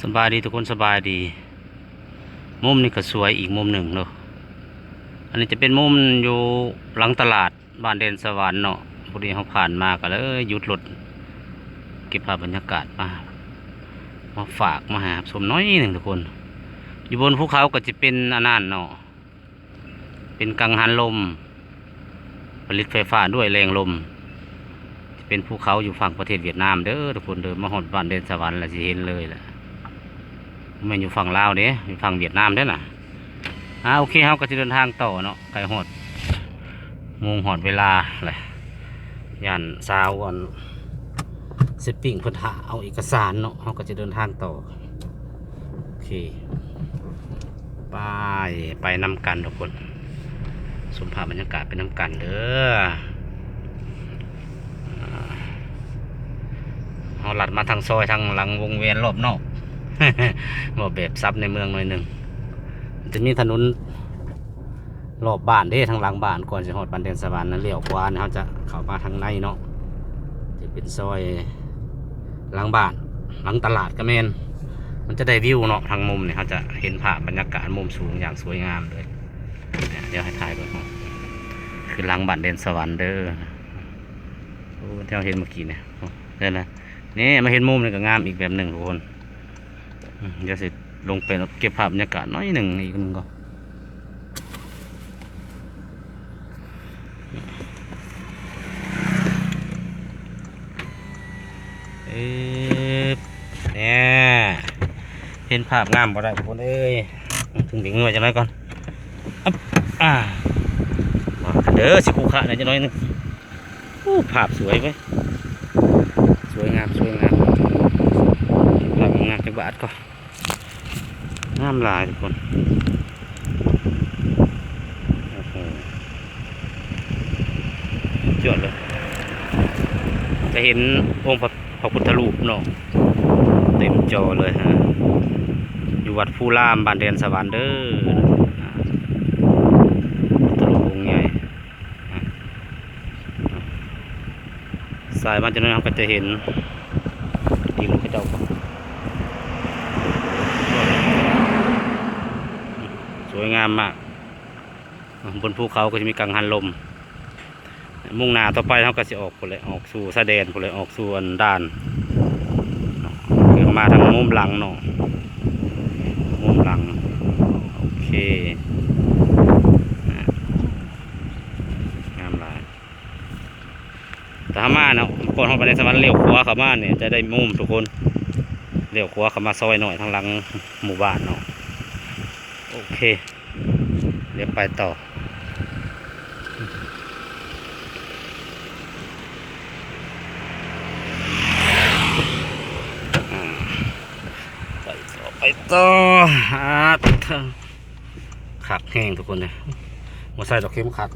ສະບາຍດີທຸກຄົນ ສະບາຍດີ. ມຸມນີ້ກໍສວຍອີກມຸມໜຶ່ງເນາະ. ອັນນີ້ຈະເປັນມຸມຢູ່ຫຼັງຕະຫຼາດບ້ານແດນສະຫວັນເນາະ. ພໍດີເຮົາຜ່ານມາກໍເລີຍຢຸດລົດເກັບພາບບັນຍາກາດມາ ມາຝາກມາໃຫ້ຮັບຊົມໜ້ອຍໜຶ່ງທຸກຄົນ. ຢູ່ບົນພູເຂົາກໍຈະເປັນອັນນັ້ນເນາະ. ເປັນກັງຫັນລົມ ຜະລິດໄຟຟ້າດ້ວຍແຮງລົມ. ຈະເປັນພູເຂົາຢູ່ຝັ່ງປະເທດຫວຽດນາມເດີທຸກຄົນເດີ. ມາຮອດບ້ານແດນສະຫວັນແລ້ວຊິເຫັນເລີຍແຫຼະ. ບໍ່ແມ່ນຢູ່ຝັ່ງລາວເດ້ ຢູ່ຝັ່ງຫວຽດນາມເດ້ນະ. ອ່າ ໂອເຄ ເຮົາກໍຊິເດີນທາງຕໍ່ເນາະ. ໃກ້ຮອດໂມງຮອດເວລາແຫຼະ. ຢ້ານສາວອັນ ເຊປິງເພິ່ນຖ້າເອົາເອກະສານເນາະ. ເຮົາກໍຈະເດີນທາງຕໍ່. ໂອເຄ ໄປ ໄປນຳກັນທຸກຄົນ ຊົມພາບບັນຍາກາດໄປນຳກັນເດີ. ອ່າ ເຮົາລັດມາທາງຊອຍທາງຫຼັງວົງແຫວນລອບນອກ ເວົ້າແບບສັບໃນເມືອງໜ້ອຍໜຶ່ງ. ຈະມີຖະໜົນ ລອບບ້ານເດ້ ທາງຫຼັງບ້ານ. ກ່ອນຊິຮອດບ້ານແດນສະຫວັນນະ ລ້ຽວຂວານະ ເຮົາຈະເຂົ້າມາທາງໃນເນາະ. ຈະເປັນຊອຍຫຼັງບ້ານ ຫຼັງຕະຫຼາດກະແມ່ນ. ມັນຈະໄດ້ວິວເນາະ ທາງມຸມນີ້ ເຮົາຈະເຫັນພາບບັນຍາກາດມຸມສູງຢ່າງສວຍງາມເລີຍ. ດຽວໃຫ້ຖ່າຍເບິ່ງ ຄືຫຼັງບ້ານແດນສະຫວັນເດີ. ໂອ້ ທີ່ເຮົາເຫັນເມື່ອກີ້ນີ້ ໂອ້ ເຫັນນະ. ນີ້ມາເຫັນມຸມນີ້ກໍງາມອີກແບບໜຶ່ງທຸກຄົນ. ອືມ ດຽວຊິລົງໄປເກັບພາບບັນຍາກາດໜ້ອຍໜຶ່ງອີກໜຶ່ງກ່ອນ. ເອີ ແນ່ ເຫັນພາບງາມບໍ່ໄດ້ທຸກຄົນເອີຍ. ເຖິງເດັກນ້ອຍຈັກໜ້ອຍກ່ອນ. ອັບ ອ່າ ວ່າກັນເດີ ຊິຄຸຂະແດ່ຈັກໜ້ອຍໜຶ່ງ. ໂອ້ ພາບສວຍເວີຍ ສວຍງາມ ສວຍງາມ. ພາບງາມຈັກບາດກໍງາມຫຼາຍທຸກຄົນ. ໂອ້ໂຫ ສຸດຍອດເລີຍ. ຈະເຫັນອົງພະ ພະພຸດທະຮູບເນາະ ເຕັມຈໍເລີຍຮະ. ຢູ່ວັດພູລາມ ບ້ານແດນສະຫວັນເດີ. ພຸດທະຮູບອົງໃຫຍ່. ສາຍມາຈາກນັ້ນເຮົາກໍຈະເຫັນດິນເຂົາເຈົ້າ ສວຍງາມມາກ. ບົນພູເຂົາກໍຈະມີກັງຫັນລົມ. ມຸ່ງໜ້າຕໍ່ໄປເຮົາກໍຊິອອກພຸ້ນແຫຼະ ອອກສູ່ຊາຍແດນພຸ້ນແຫຼະ ອອກສູ່ອັນດ່ານ ເພື່ອມາທາງມຸມຫຼັງເນາະ ມຸມຫຼັງ. ໂອເຄ ອ່າ ງາມຫຼາຍ. ຖ້າເຮົາມາເນາະ ກ່ອນເຮົາໄປໃນສະຫວັນ ລ້ຽວຂວາເຂົ້າມານີ້ຈະໄດ້ມຸມທຸກຄົນ. ລ້ຽວຂວາເຂົ້າມາຊອຍໜ້ອຍທາງຫຼັງໝູ່ບ້ານເນາະ. ໂອເຄ ດຽວໄປຕໍ່. ອ່າ ໄປຕໍ່ ໄປຕໍ່. ອ່າ ຄັກແຮງທຸກຄົນເອີຍ. ບໍ່ໃສ່ດອກເຂັມຂັດ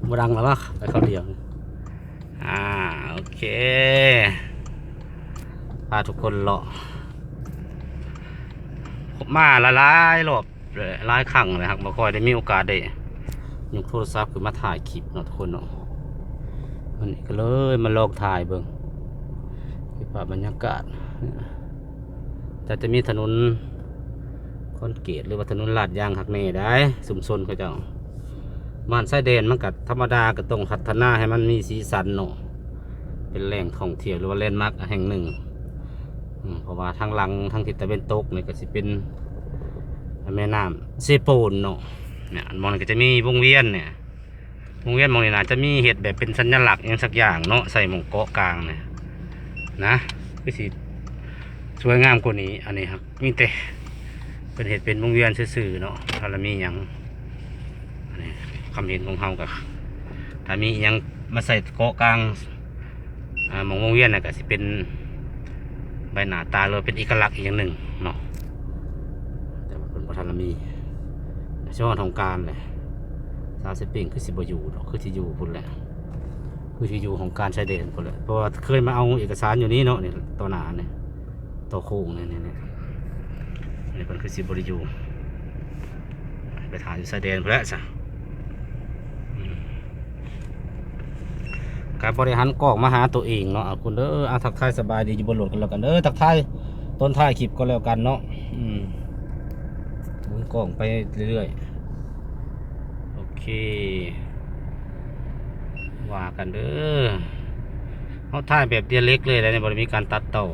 ບໍ່ດັງແລ້ວວະ ໄປຄາວດຽວ. ອ່າ ໂອເຄ ພາທຸກຄົນເລາະ ມາຫຼາຍໆລອບ ຫຼາຍຄັ້ງແລ້ວ ຫາກບໍ່ຄ່ອຍໄດ້ມີໂອກາດໄດ້ຍົກໂທລະສັບຂຶ້ນມາຖ່າຍຄລິບເນາະທຸກຄົນເນາະ. ວັນນີ້ກໍເລີຍມາລອງຖ່າຍເບິ່ງ ເກັບພາບບັນຍາກາດ. ຈະ ຈະມີຖະໜົນຄອນກຣີດ ຫຼືວ່າຖະໜົນລາດຢາງຄັກແນ່ໄດ໋ ຊຸມຊົນເຂົາເຈົ້າ. ບ້ານຊາຍແດນມັນກະທຳມະດາ ກະຕ້ອງພັດທະນາໃຫ້ມັນມີສີສັນເນາະ ເປັນແຫຼ່ງທ່ອງທ່ຽວ ຫຼືວ່າແລນມາກແຫ່ງໜຶ່ງ. ອືມ ເພາະວ່າທາງຫຼັງ ທາງທິດຕາເວັນຕົກນີ້ກະຊິເປັນແມ່ນ້ຳເຊໂປນເນາະ. ເນຍ ອັນໝ່ອງນີ້ກະຈະມີວົງວຽນເນຍ ວົງວຽນໝ່ອງນີ້ໜ້າຈະມີເຮັດແບບເປັນສັນຍະລັກຫຍັງສັກຢ່າງເນາະ ໃສ່ໝ່ອງເກາະກາງນີ້ນະ ຄືຊິສວຍງາມກວ່ານີ້. ອັນນີ້ຫາກມີແຕ່ເພິ່ນເຮັດເປັນວົງວຽນຊື່ໆເນາະ ຖ້າລະມີຫຍັງ ອັນນີ້ຄຳເຫັນຂອງເຮົາກະ ຖ້າມີອີ່ຫຍັງມາໃສ່ເກາະກາງ ອ່າ ໝ່ອງວົງວຽນນະ ກະຊິເປັນໃບໜ້າຕາ ຫຼືວ່າເປັນເອກະລັກອີກຢ່າງໜຶ່ງເນາະ. ແຕ່ວ່າເພິ່ນບໍ່ທັນລະມີ ຊິຮອດຫ້ອງການແຫຼະ. ສາວເຊປິງຄືຊິບໍ່ຢູ່ດອກ ຄືຊິຢູ່ພຸ້ນແຫຼະ ຄືຊິຢູ່ຫ້ອງການຊາຍແດນພຸ້ນແຫຼະ ເພາະວ່າເຄີຍມາເອົາເອກະສານຢູ່ນີ້ເນາະ ນີ້ຕໍ່ໜ້ານີ້ ຕໍ່ໂຄ້ງນີ້ ນີ້ ນີ້ ນີ້ເພິ່ນຄືຊິບໍ່ໄດ້ຢູ່ ໄປຖ້າຢູ່ຊາຍແດນພຸ້ນແຫຼະຊະ. ອືມ ກະບໍ່ໄດ້ຫັນກ້ອງມາຫາໂຕເອງເນາະ ອາ ຄຸນເດີ. ອາ ທັກທາຍສະບາຍດີຢູ່ບົນລົດກັນແລ້ວກັນເດີ ທັກທາຍ ຕອນທ້າຍຄລິບກໍແລ້ວກັນເນາະ ອືມ ໝູນກ້ອງໄປເລື້ອຍໆ ໂອເຄ ວ່າກັນເດີ ເຮົາຖ່າຍແບບ direct ເລີຍແຫຼະ ບໍ່ໄດ້ມີການຕັດຕໍ່.